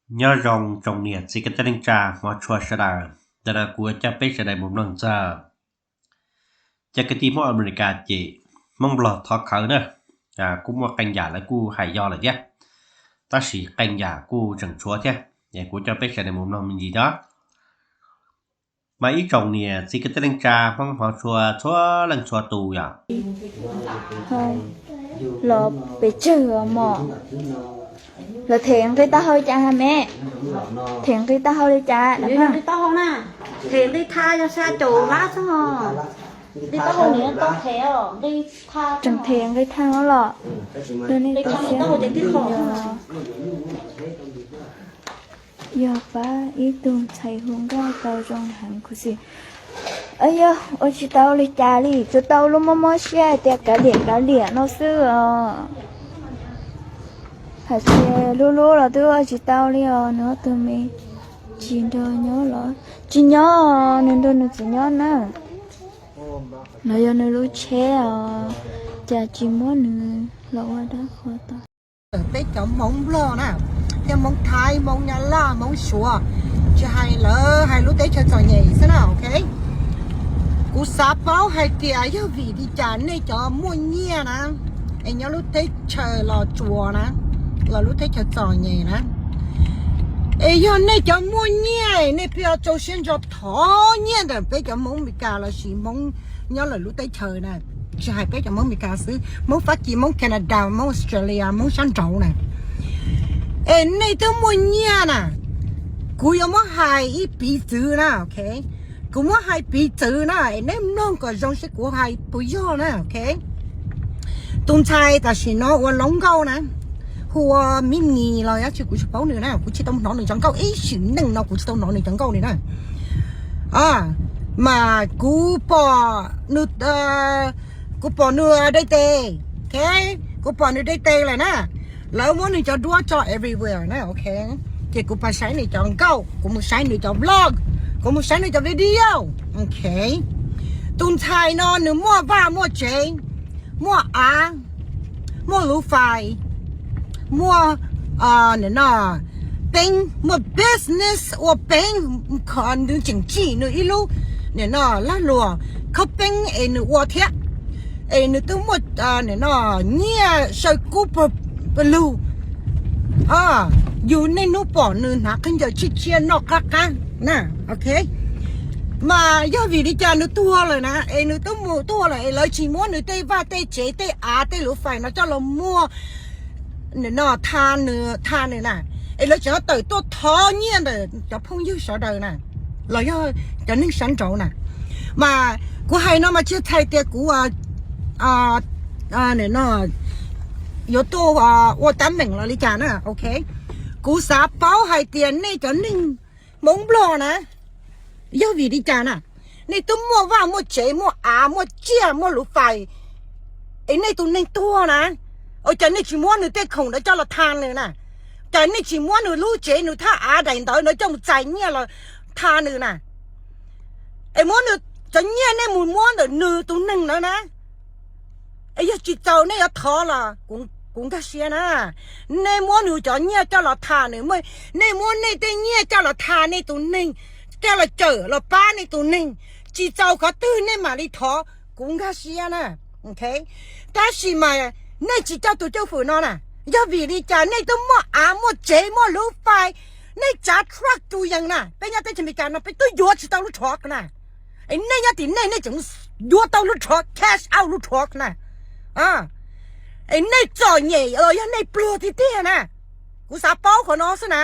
Nyob zoo tsoom niam txiv kwv tij neej tsa hmov tshua sawv daws, ntawm no kuv yuav coj peb sawv daws mus mloog txog cov kwv tij Hmoob Amelikas cem Hmoob Nplog thov khawv na. Kuj muaj qee yam lawv kuj hais yog lawm thiab, tab sis qee yam kuj tseem tshuav thiab. Kuv coj peb sawv daws mus mloog me ntsis no. Mas ib tsoom niam txiv kwv tij neej tsa Hmoob hmov tshua txhua leej txhua tus yom. Los pes tsawg mos, los them nqi taub hau li cas me? Them nqi taub hau li cas? Them nqi taub hau na, them nqi tha yog xya caum lab xwb os. Nqi taub hau nws tau them, tseem them nqi tha os los. Nqi tha nqi taub hau ces tib qho. Yog pab ib tug ntxhais hu nkauj tau zoo heev khuv xim. Yog ua tsis tau li cas li, tsuas tau lub mob mob siab hais tias kav liam kav liam no xwb os. Hais tias hlub hlub los twb ua tsis tau li os, nws ob tug me tsis nrog nyob los tsis nyob, nws nrog nws txiv nyob na. Los yog nws lub tsheb os, cas tsis muab nws los ua dab qhuas tau. Peb cov Hmoob Nplog na, thiab Hmoob Thaib, Hmoob Nyab Laj, Hmoob Suav, tsis hais lawv hais lub teb chaws txom nyem xwb na, ok. Kuv xav paub hais tias yog vim li cas nej cov muaj nyiaj na, es nyob lub teb chaws Los Tsuas na, los lub teb chaws txom nyem na, es yog nej cov muaj nyiaj nej pheej rau siab ntso thov nyiaj ntawm peb cov Hmoob Amelikas lossis Hmoob nyob lawm lub teb chaws na, tsis hais peb cov Hmoob Amelikas xwb, Hmoob Fab Kis, Hmoob Canada, Hmoob Australia, Hmoob sab nraud na, es nej twb muaj nyiaj na, kuv yuav muab hais ib piv txwv na, ok. Kuv muab hais piv txwv na, es nej mloog kom zoo seb kuv hais puas yog na, ok. Tus ntxhais tam sim no ua hluas nkauj na, hu ua Mib Nis los yog tsis, kuv tsis paub nws na, kuv tsis tau hnov nws cov nkauj ib sim neej no, kuv tsis tau hnov nws cov nkauj li na. Mas kuv pom nws, kuv pom nws dai tes, ok, kuv pom nws dai tes lawm na. Lawv muab nws cov duab tso everywhere na, ok. Ces kuv pais saib nws cov nkauj, kuv mus saib nws cov vlog, kuv mus saib nws cov video, ok. Tus ntxhais no nws muaj vaj muaj tsev, muaj av, muaj lub fais, muaj, nim no, peev, muaj business ua peev, nws tseem tsim nws ib lub, nim no, lag luam khaub peev es nws ua thiab. Es nws twb muaj, nim no, nyiaj saw kub pawg lug. Yus niaj hnub pom nws hnav khaub ncaws tshiab tshiab noj qab qab na, ok. Mas yog vim li cas nws tuag lawm na, es nws twb mus tuag lawm es lawv tsis muab nws tej vaj tej tsev tej av tej lub fais no coj los muag, nim no, tha nws, tha nws na, es lawv tseem tawm tuaj thov nyiaj ntawm cov phooj ywg sawv daws na, los yog cov neeg sab nraud na. Mas kuv hais no mas tsis txhais tias kuv, nim no, yuav tuaj ua tab meem los li cas na, ok. Kuv xav paub hais tias nej cov neeg Hmoob Nplog na, yog vim li cas na, nej twb muaj vaj muaj tsev, muaj av muaj tsiaj muaj lub fais, es nej tus neeg tuag na, ua cas nej tsis muab nws tej khoom ntawd coj los tha nws na? Cas nej tsis muab nws lub tsev nws thaj av daim ntawv ntawd coj mus txais nyiaj los tha nws na? Es muab nws cov nyiaj nej mus muab ntawm nws tus neeg ntawd na. Es yog tsis txaus nej yuav thov los kuv nkag siab na. Nej muab nws cov nyiaj coj los tha nws, nej muab nej tej nyiaj coj los tha nej tus neeg, coj los cawm los pab nej tus neeg, tsis txaus qhov twg nej mam li thov, kuv nkag siab na. Tab sis mas nej tsis coj tus cwj fwm no na, yog vim li cas nej twb muaj av muaj tsev muaj lub fais, nej tsav truck tu yees na, peb nyob teb chaws Amelikas no peb twb yuav tsis tau lub truck na. Es nej nyob tim nej, nej tseem yuav tau lub truck, cash out lub truck na. Es nej txom nyem los yog nej pluag tiag tiag na? Kuv xav paub qhov no xwb na.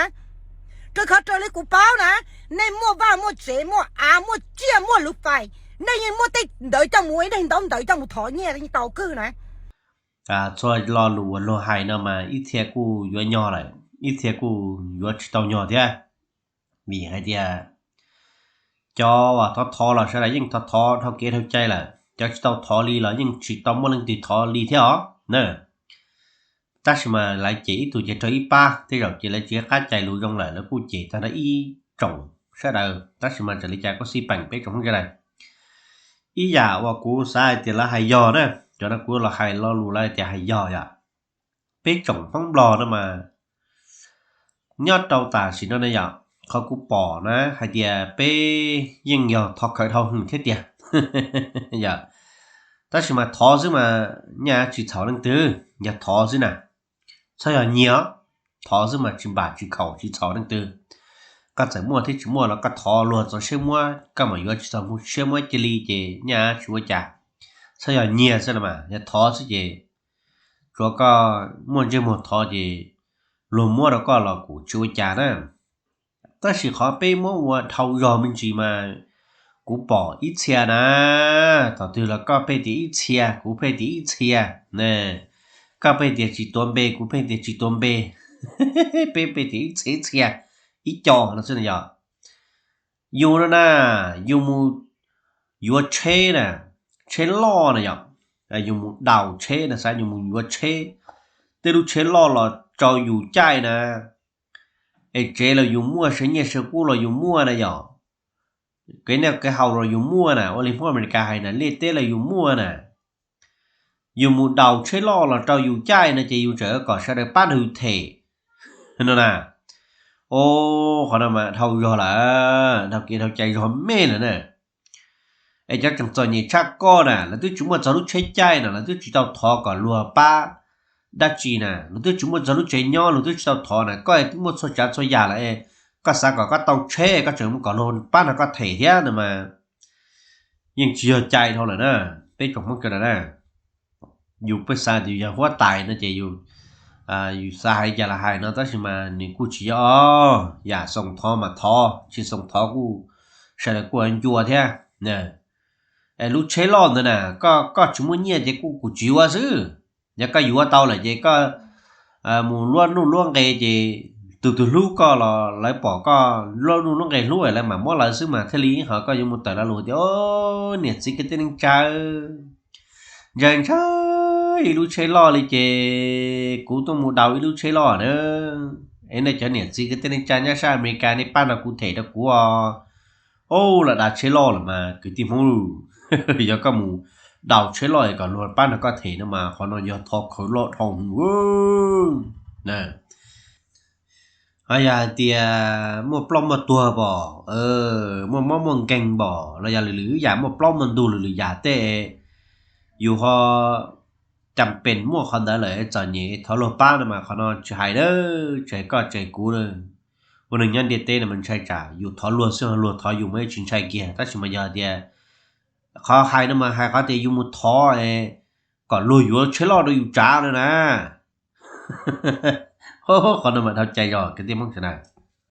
Rau qhov raws li kuv paub na, nej muaj vaj muaj tsev muaj av muaj tsiaj muaj lub fais, nej yeej muab tej ntawd coj mus, ib daim ntaub ntawv coj mus thov nyiaj yeej tau kawg na. Txhua lo lus uas luag hais no mas ib txhia kuj yuav nyog lawm, ib txhia kuj yuav tsis tau nyog thiab. Vim hais tias cov uas thov thov los sawv daws yeej thov thov dhau kev dhau cai lawm, cov tsis tau thov li los yeej tsis tau muaj leej twg thov li thiab os na. Tab sis mas lawv cem ib tug ces raug ib pab, tej zaum ces lawv tsis qab cais lus zoo lawm lawv kuj cem tag nrho ib tsoom sawv daws, tab sis mas txawm li cas kuj xij peem peb tsoom Hmoob sawv daws. Ib yam uas kuv xav hais tias lawv hais yog na, cov no kuv los hais lo lus lawv tias hais yog yom. Peb tsoom Hmoob Nplog no mas Nyob rau tam sim no ne yom, qhov kuv pom na hais tias peb yeej yog thov khawv dhau hwm thiab tiag. Yog, tab sis mas thov xwb mas nyaj tsis txhaum leej twg, yog thov xwb na, txhob yog nyiag, thov xwb mas tsis npam tsis khaum tsis txhaum leej twg. Koj txawm muaj thiab tsis muaj los koj thov luag txog siab muab, koj mam yuav tsis txog siab muab cia li ces nyaj tsis ua cas. Txhob yog nyiag xwb los mas, yog thov xwb ces tsuav koj muaj ntsej muag thov ces luag muab rau koj los kuj tsis ua cas na. Tab sis qhov peb muab ua dhau zog me ntsis mas kuv pom ib txhia na, thaum twg los koj pheej tias ib txhia kuv pheej tias ib txhia, koj pheej tias tsis tuav npe kuv pheej tias tsis tuav npe, peb pheej tias ib txhia ib txhia ib co no xwb na yog. Yus no na, yus mus yuav tsheb na, tsheb loj na yom, yus mus daus tsheb na, xav yus mus yuav tsheb, tej lub tsheb loj los rau yus caij na, es tsev los yus muaj, sawv nyiaj sawv kub los yus muaj na yom, kev noj kev haus los yus muaj na, ua li Hmoob Amelikas hais na, liaj teb los yus muaj na. Yus mus daus tsheb loj los rau yus caij no ces yus tseem kom sawv daws pab nrog yus them no na. O, qhov no mas dhau zog lawm, dhau kev dhau cai zog me lawm na. Es cov tseem txom nyem tshaj koj na, lawv twb tsis muaj txog lub tsheb caij no, lawv twb tsis tau thov kom luag pab dab tsi na, lawv twb tsis muaj txog lub tsev nyob, luag twb tsis tau thov na, koj twb muaj txhua tsav txhua yam lawm, koj xav kom koj tau tsheb koj tseem mus kom luag pab nrog koj them thiab no mas yeej tsis yog cai dhau lawm na, peb tsoom Hmoob cov na. Yus pheej xav tias yus yog huab tais no ces yus xav hais cas los hais no, tab sis mas nws kuj tsis yog os, yam xoom thov mas thov, tsis xoom thov kuj sawv daws kuj ncua thiab. Es lub tsheb loj ntawd na, koj tsis muaj nyiaj ces kuj kuv tsis yuav xwb. Yog koj yuav tau lawm ces koj mus luab nuj luab nqe ces tus twg hlub koj los lawv pom koj luab nuj luab nqe hlub lawv mam muab lawv xwb mas thiaj li ib qho koj yuav mus tawm lo lus tias, niam txiv kwv tij neej tsa, ntshaw ntshaw ib lub tsheb loj li ces kuv tuaj mus daus ib lub tsheb loj na. Es nej cov niam txiv kwv tij neej tsa nyob sab Amelikas nej pab nrog kuv them rau kuv os. Ub, lawv daus tsheb loj lawm mas kwv tij Hmoob, yog koj mus daus tsheb loj es kom luag pab nrog koj them no mas qhov no yog thov khawv loj dhau hwv. Ho yog hais tias muaj ploj muaj tuag pom, muaj mob muaj nkeeg pom los yog lwm lwm yam muaj plaub muaj ntug lwm lwm yam tej, yus ho cas pes muaj qhov ntawd lawm txom nyem thov luag pab no mas qhov no tsis hais na, tsis hais koj tsis hais kuv. Ua neeg nyob ntiaj teb no mas ntshai tsam yus thov luag xwb luag thov yus mas tsis ntshai kiag, tab sis mas yog tias qhov hais no mas hais qhov tias yus mus thov kom luag yuav tsheb loj rau yus tsav no na. Qhov no mas dhau cai zog kwv tij Hmoob sawv daws.